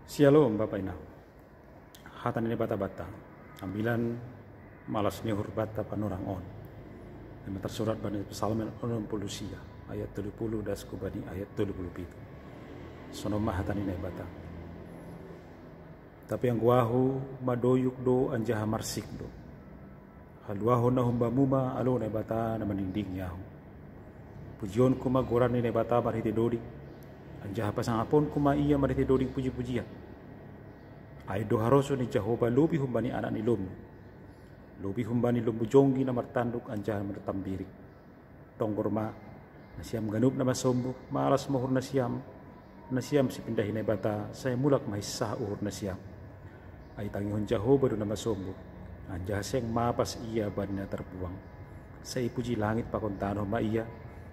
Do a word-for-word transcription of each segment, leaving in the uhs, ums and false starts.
Syalom Bapa Inang. Hata ni Naibata banta, ambilan malas ni uhur banta panorang on. Ema tersurat bani Psalmen onom puluh sia, ayat tolu puluh das ku bani ayat tolu puluh pitu. Sonon ma hata ni Naibata. Tapi anggo ahu, madoyuk do anjaha marsik do. Haluahon na humbamu ma alo Naibata na mandingdingi ahu. Pujionku ma goran ni Naibata marhite doding, anjaha pasangaponku ma ia marhite doding pujipujian. Ai do haroso ni Jahowa lobi humbani anak ni lombu, lobi humbani lombu jonggi na martanduk anjaha martambirik. Tonggor ma, nasiam ganup na masombuh, malas ma uhur nasiam, nasiam sipindahi Naibata, sai mulak ma hinsah uhur nasiam. Ai tangihon Jahowa do na masombuh, anjaha seng mapas ia bani na tarbuang. Sai ipuji langit pakon tanoh ma ia,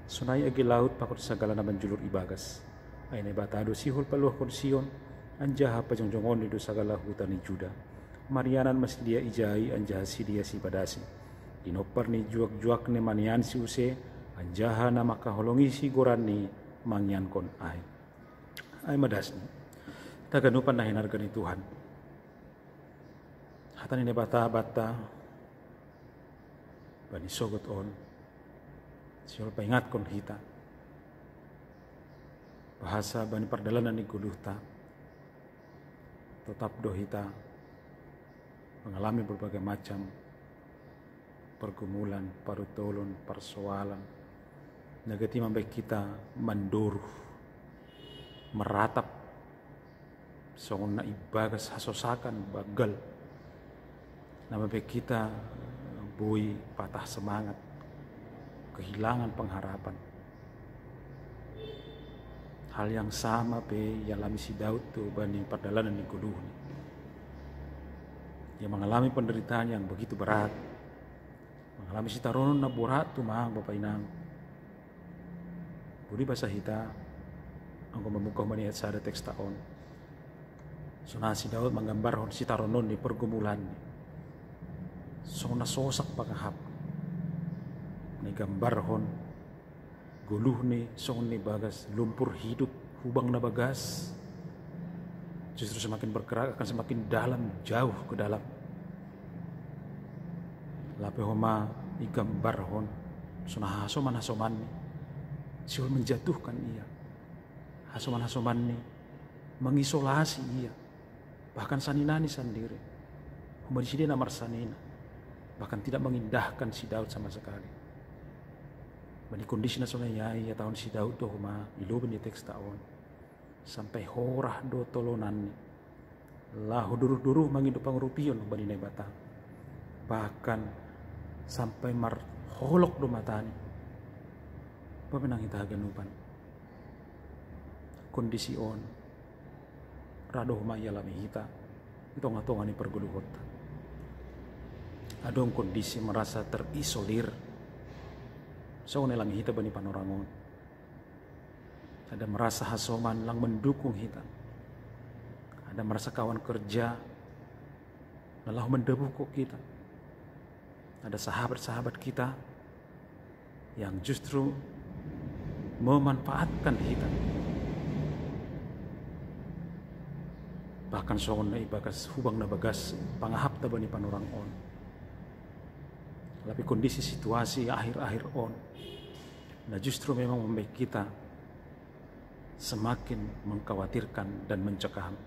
sonai age laut pakon sagala na manjulur i bagas. Ai Naibata do sihol paluahkon Sion, anjaha pajongjongonni do sagala huta ni Juda. Marianan ma sidea ijai anjaha sidea sipadahi. Inompar ni juakjuakni maneansi use, anjaha na mangkaholongisi goranni mangiankon aek. Ai ma dasni. Haganupan na hinarga ni Tuhan. Hata ni Naibata banta bani sogot on, sihol paingatkon hita, bahasa bani pardalanan ni goluhta, totap do hita mangalami berbagai macam pergumulan, parutolon, parsoalan, na gati mambahen hita mandoruh, maratap, songon na ibagas hasosakan banggal, na mambahen hita boi patah semangat, kehilangan pengharapan. Hal yang sama pe ialami si Daud tu bani pardalanan ni goluhni. Ia mangalami penderitaan yang begitu berat, mangalami sitaronon na borat tumang Bapa Inang. Boi do ibasa hita, anggo mamungkah humbani ayat sada teksta on, songon si Daud manggambarhon sitaronon ni pergumulanni, songon na sosak pangahap, na igambarhon goluhni songon na ibagas lumpur hidup hubang na bagas, justru semakin bergerak akan semakin dalam, jauh ke dalam. Lape homa igambarhon songon na hasoman-hasomanni sihol menjatuhkan ia. Hasoman-hasomanni mengisolasi ia, bahkan saninani sandiri. Homa disi dia na marsanina, bahkan tidak mengindahkan si Daud sama sekali. Bani kondisi na songon i ia tahun si Daud do homa i lobei ni teksta on, sampai horah do tolonanni, laho doruh-doruh mangido pangurupion bani Naibata, bahkan sampai marholok do matani. Bapa Inang hita haganupan, kondisi on ra do homa ialami hita di tonga-tonga ni pargoluhonta. Adong kondisi merasa terisolir, songon na ialami hita bani panorang on. Ada merasa hasoman lang mendukung hita. Ada merasa kawan kerja na laho mendabuhkon hita. Ada sahabat-sahabat kita yang justru memanfaatkan hita. Bahkan songon na ibagas hubang na bagas pangahapta bani panorang on. Tapi kondisi situasi akhir-akhir on, na justru memang mambahen hita semakin mengkhawatirkan dan mencekam.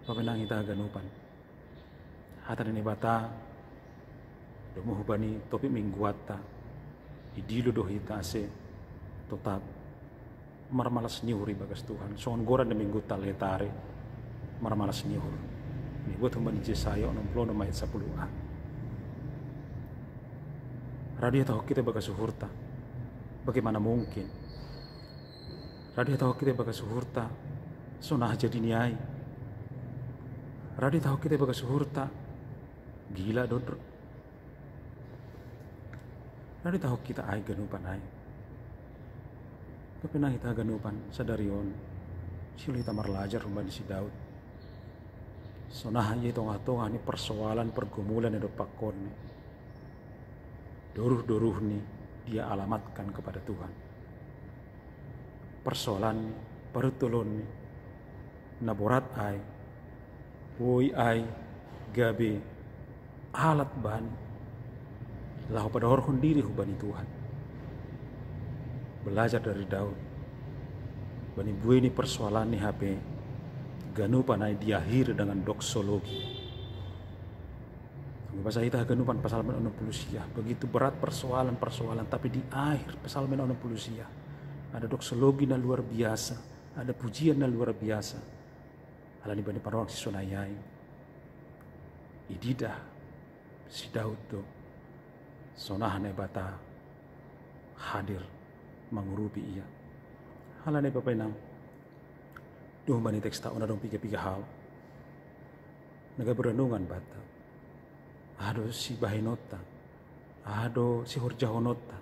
Bapa Inang hita haganupan, hata ni Naibata domu hubani topik mingguanta, idilo do hita ase totap marmalas ni uhur ibagas Tuhan. Songon goran ni mingguanta Laetare, marmalas ni uhur. Dibuat humbani Jesaya onom puluh onom ayat sapuluh a. Ra do ihatahon hita ibagas uhurta, bagaimana mungkin? Ra do ihatahon hita ibagas uhurta, songon na jadi ni ai. Ra do ihatahon hita ibagas uhurta, gila do on. Ra do ihatahon hita ai ganupan ai. Bapa Inang hita haganupan, sadari on sihol hita marlajar humbani si Daud. Songon na i tonga-tonga ni persoalan pergumulan na dompakkonni, doruh-doruhni dia alamatkan kepada Tuhan. Persoalanni, parutolonni, na borat ai, boi ai gabe alat bani laho padorhon diri hubani Tuhan. Belajar dari Daud, bani buei ni persoalan ni hape, ganupan ai diakhiri dengan doksologi. Anggo bahasa hita haganupan Psalmen onom puluh sia, begitu berat persoalan-persoalan, tapi di akhir Psalmen onom puluh sia ada doksologi na luar biasa, ada pujian na luar biasa. Alani bani panorang sisonai ai, ididah si Daud do sonaha Naibata hadir mangurupi ia. Alani Bapa Inang, dung bani teksta on adong piga-piga hal na gabe renungan banta. Aha do sibahenonta, aha do sihorjahononta?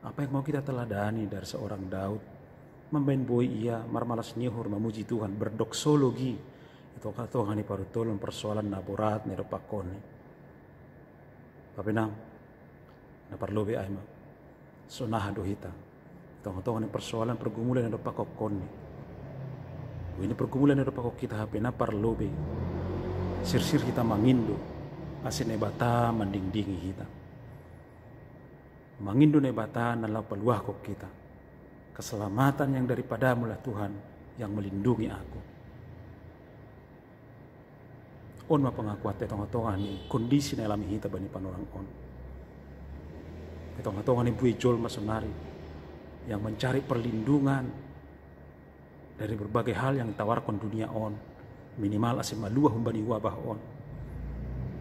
Apa yang mau kita teladani dari seorang Daud? Mambaen boi ia marmalas ni uhur mamuji Tuhan, berdoksologi i tongah-tongah ni paruntolon persoalan na borat na idompakkonni. Bapa Inang, na parlobei ai ma, sonaha do hita i tongah-tongah ni persoalan pergumulan na idompakkonni? Buei ni pergumulan na idompakkon hita hape na parlobei sirsir hita mangindo, ase Naibata mandingdingi hita. Mangindo Naibata na laho paluahkon hita. Keselamatan yang daripadamulah Tuhan, yang melindungi aku. On ma pengakuanta i tongah-tongah ni kondisi na ialami hita bani panorang on, i tongah-tongah ni buei jolma sonari yang mencari perlindungan dari berbagai hal yang ditawarkan dunia on, minimal ase maluah humbani wabah on.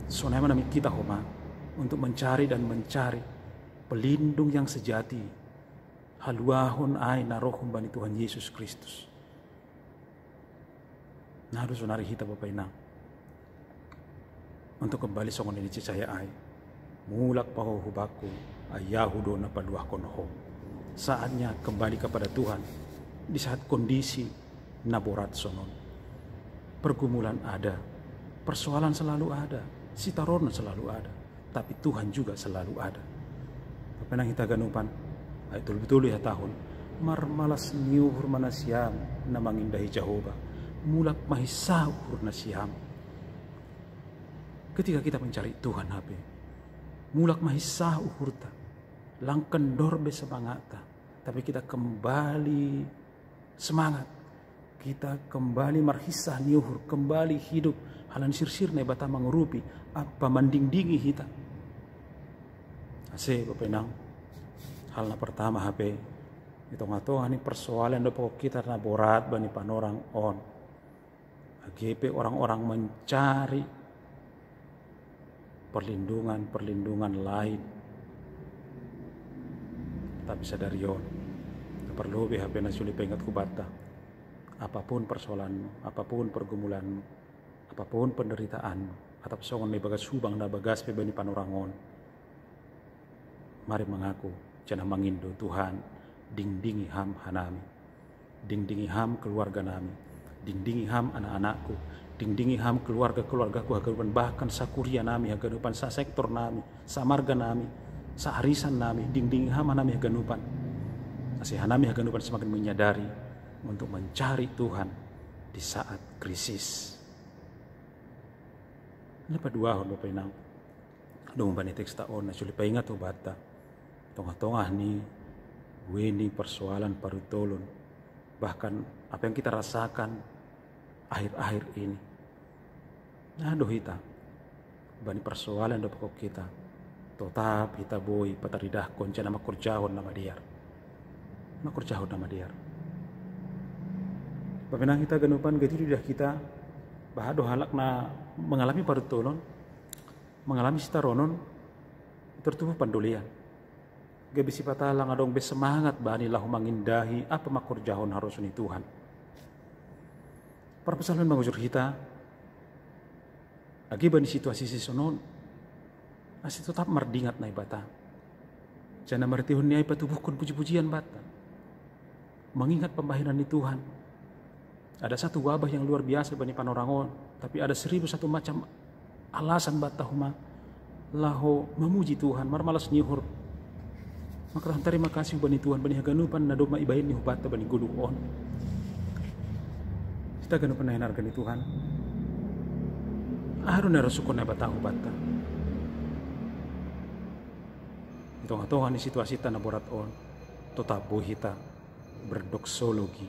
Sonai ma namin hita homa untuk mencari dan mencari pelindung yang sejati, haluahon ai na roh humbani Tuhan Yesus Kristus. Nah, do sonari hita Bapa Inang, untuk kembali songon na ninicaya ai, mulak ma ho hu bakku, ai ahu do na paluahkon ho. Saatnya kembali kepada Tuhan di saat kondisi na borat sonon. Pergumulan ada, persoalan selalu ada, sitaronon selalu ada, tapi Tuhan juga selalu ada. Bapa Inang, hita haganupan, ai tolu-tolu ihatahon, marmalas ni uhur ma nasiam na mangindahi Jahowa, mulak ma hinsah uhur nasiam. Ketika kita mencari Tuhan hape, mulak ma hinsah uhurta, lang kendor be semangatta, tapi kita kembali semangat, kita kembali marhinsah ni uhur, kembali hidup, halani sirsir Naibata mangurupi ampa mandingdingi hita. Ase Bapa Inang, hal na pertama hape, i tongah-tongah ni persoalan na idompakkon hita na borat bani panorang on, age pe orang-orang mencari perlindungan-perlindungan lain. Tapi sadari on, na parlobei hape na so dipaingat hubanta, apapun persoalanmu, apapun pergumulanmu, apapun penderitaanmu, atap songon na ibagas hubang na bagas pe bani panorang on, mari mangaku, janah mangindo, Tuhan, dingdingi Ham hanami. Dingdingi Ham keluarga nami. Dingdingi Ham anak-anakku. Dingdingi Ham keluarga-keluargaku haganupan, bahkan sakuria nami haganupan, sasektor nami, samarga nami, saarisan nami. Dingdingi Ham hanami haganupan, ase hanami haganupan semakin menyadari untuk mencari Tuhan di saat krisis. Na paduahon, Bapa Inang, dung bani teksta on na so dipaingat hubanta, tongah-tongah ni buei ni persoalan paruntolon, bahkan apa yang kita rasakan akhir-akhir ini, na do hita bani persoalan na idompakkon hita, totap hita boi pataridahkon janah mangkorjahon na madear. Mangkorjahon na madear. Bapa Inang, hita haganupan, gati do idah hita, bahat do halak na mangalami paruntolon, mangalami sitaronon, tertubuh pandolean. Gabe sipata lang adong be semangat bani laho mangindahi ampa mangkorjahon harosuh ni Tuhan. Parpsalmen mangujur hita, age bani situasi sisonon, ase totap mardingat Naibata, janah marhiteihon ni ai patubuhkon puji-pujian banta, mangingat pambahenan ni Tuhan. Ada satu wabah yang luar biasa bani panorang on, tapi ada seribu satu macam alasan banta homa laho mamuji Tuhan, marmalas ni uhur, mangkatahon tarima kasih bani Tuhan bani haganupan na domma ibahen ni hubanta bani goluh on. Taga nu pernah hinarkan di Tuhan. Aru nero sukun na batahu bata. Di tonga-tonga ni situasi tana borat on, tetap boi hita berdoksologi.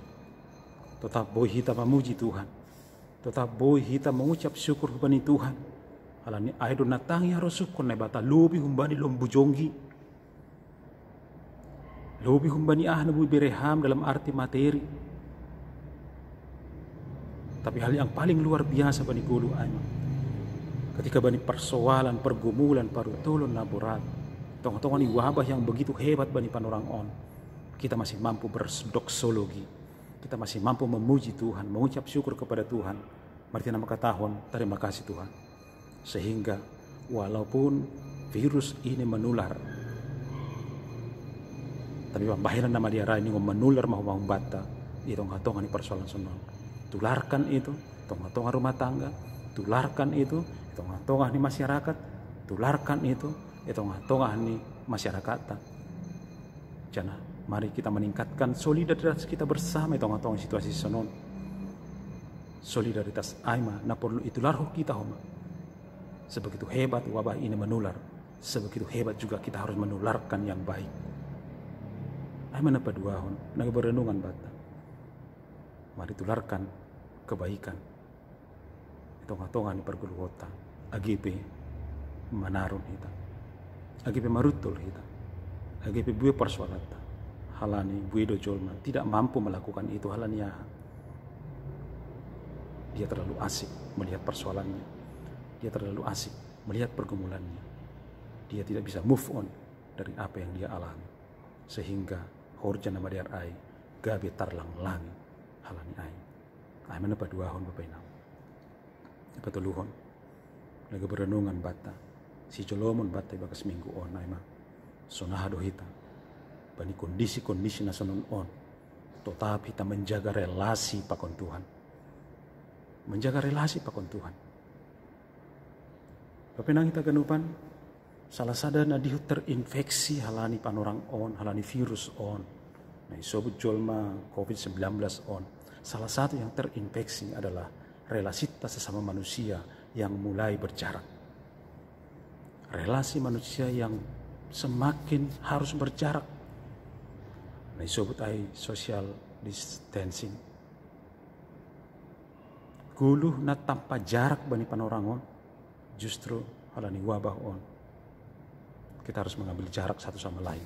Tetap boi hita memuji Tuhan. Tetap boi hita mengucap syukur kepada Tuhan. Alani ai do natangi aro sukun na bata lobi humbani lombu jonggi. Lobi humbani aha na bui bereham dalam arti materi. Tapi hal yang paling luar biasa bani golu ai ma, ketika bani persoalan, pergumulan, parutulon na borat, tonga-tonga ni wabah yang begitu hebat bani panorang on, kita masih mampu berdoksologi. Kita masih mampu memuji Tuhan, mengucap syukur kepada Tuhan. Martina makatahon, terima kasih Tuhan. Sehingga walaupun virus ini menular, tapi pambahenan na madiarai ni menular mahu-mahu bata di tonga-tonga ni persoalan sonon. Tularkan itu tonga-tonga rumah tangga, tularkan itu tonga-tonga ni masyarakat, tularkan itu tonga-tonga ni masyarakat. Jana, mari kita meningkatkan solidaritas kita bersama di tonga-tonga situasi sonon. Solidaritas ai ma na perlu itularho kita homa. Sebegitu hebat wabah ini menular, sebegitu hebat juga kita harus menularkan yang baik. Ai ma na paduahon, na berenungan bata. Mari tularkan kebaikan di tonga-tonga ni pargoluhonta. Age pe manarun hita, age pe marutul hita, age pe bue persoalanta. Halani bue do jolma tidak mampu melakukan itu. Halani aha? Dia terlalu asik melihat persoalannya. Dia terlalu asik melihat pergumulannya. Dia tidak bisa move on dari apa yang dia alami. Sehingga horja na madiarai gabe tarlang-langi halani ai. Ai ma na paduahon, Bapa Inang. Patoluhon, lagi berenungan bata, sijolomon bata ibagas minggu on ai ma, sonaha do hita bani kondisi-kondisi na sonon on, tetap hita menjaga relasi pakon Tuhan. Menjaga relasi pakon Tuhan. Bapa Inang hita ganupan, salah sada na dihut terinfeksi halani panorang on, halani virus on, na isobut jolma covid sembilan belas on, salah satu yang terinfeksi adalah relasita sesama manusia yang mulai berjarak. Relasi manusia yang semakin harus berjarak, na isobut ai social distancing. Goluh na tampa jarak bani panorang on, justru halani wabah on, kita harus mengambil jarak satu sama lain.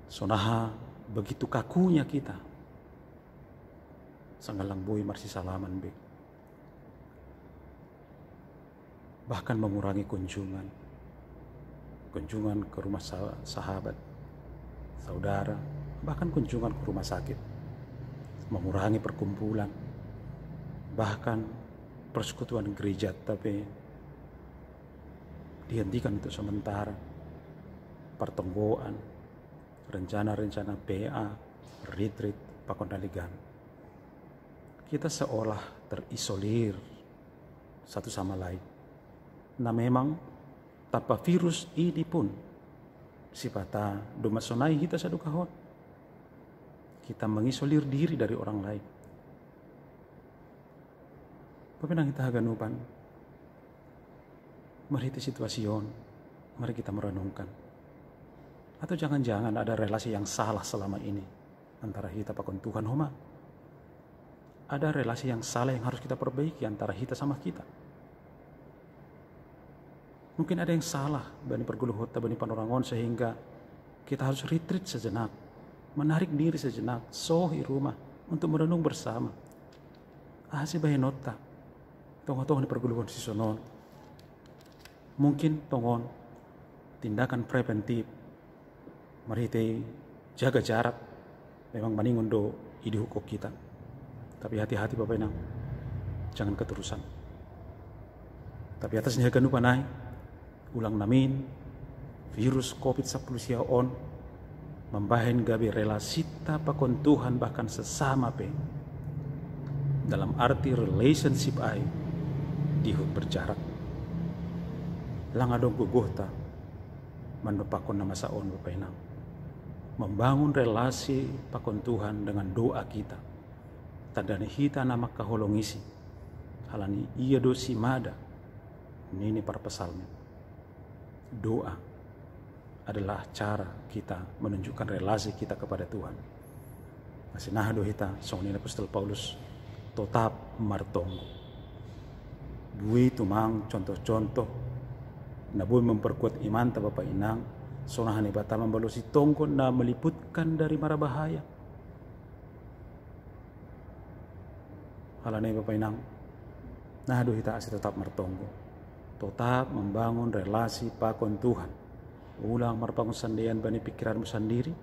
Sonaha begitu kakunya kita, sanggalang boi marsisalaman be. Bahkan mengurangi kunjungan, kunjungan ke rumah sa- sahabat, saudara, bahkan kunjungan ke rumah sakit, mengurangi perkumpulan, bahkan persekutuan gereja tapi dihentikan untuk sementara. Pertonggoan, rencana-rencana P A, retreat, pakon daligan. Kita seolah terisolir satu sama lain. Nah, memang tanpa virus ini pun, sipata doma sonai hita sadokahon, kita mengisolir diri dari orang lain. Bapa Inang hita haganupan, marhite situasi on, mari kita merenungkan. Atau jangan-jangan ada relasi yang salah selama ini antara hita pakon Tuhan homa? Ada relasi yang salah yang harus kita perbaiki antara hita sama kita. Mungkin ada yang salah bani pargoluhonta, bani panorang on, sehingga kita harus retreat sejenak, menarik diri sejenak, soh i rumah untuk merenung bersama. Aha sibahenonta tonga-tonga ni pargoluhon sisonon? Mungkin tongon tindakan preventif marhite jaga jarak memang maningon do idihuthon hita. Tapi hati-hati Bapa Inang, jangan keterusan. Tapi atas ni haganupan ai, ulang namin, virus covid sampulu sia on mambahen gabe relasita pakon Tuhan bahkan sesama pe, dalam arti relationship ai, dihut berjarak. Lang adong gogohta mandopakkon na masa on Bapa Inang. Membangun relasi pakon Tuhan dengan doa kita. tandani hita na makaholongisi. Halani ia do simada nini para psalmen. Doa adalah cara kita menunjukkan relasi kita kepada Tuhan. Masih nah do hita songon nini apostel Paulus, totap martonggo. Bui tumang contoh-contoh na bui memperkuat imanta bapa inang, songon na Naibata mambalosi tonggo na meliputkan dari mara bahaya. Halani bapa inang, nah do hita ase totap martonggo, totap membangun relasi pakon Tuhan. Ulang marpangun sandean bani pikiranmu sandiri,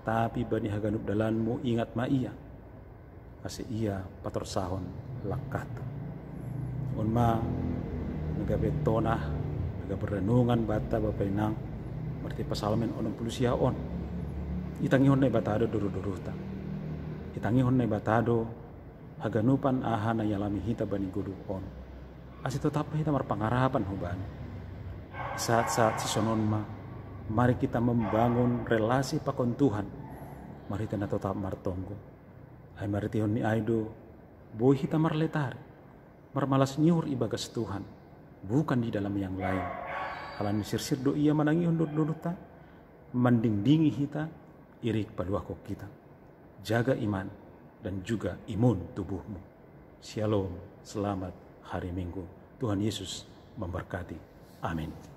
tapi bani haganup dalanmu ingat ma ia, ase ia patorsahon langkahta. On ma na gabe tonah, na gabe renungan banta bapa inang, marhite psalmen onom pulu sia on. Itangihon Naibata do doruh-doruhta. Itangihon Naibata do haganupan aha na ialami hita bani ngolu on. Ase totap hita marpangarapan hu Bani. Saat-saat sisononma, mari kita membangun relasi pakon Tuhan marhite na totap martonggo. Ai marhitehon ni ai do boi hita marletari, marmalas ni uhur ibagas Tuhan, bukan di dalam yang lain. Halani sirsir do ia manangihon doruh-doruhta, mandingdingi hita, irik paluahkon hita. Jaga iman dan juga imun tubuhmu. Syalom, selamat hari Minggu. Tuhan Yesus memberkati. Amin.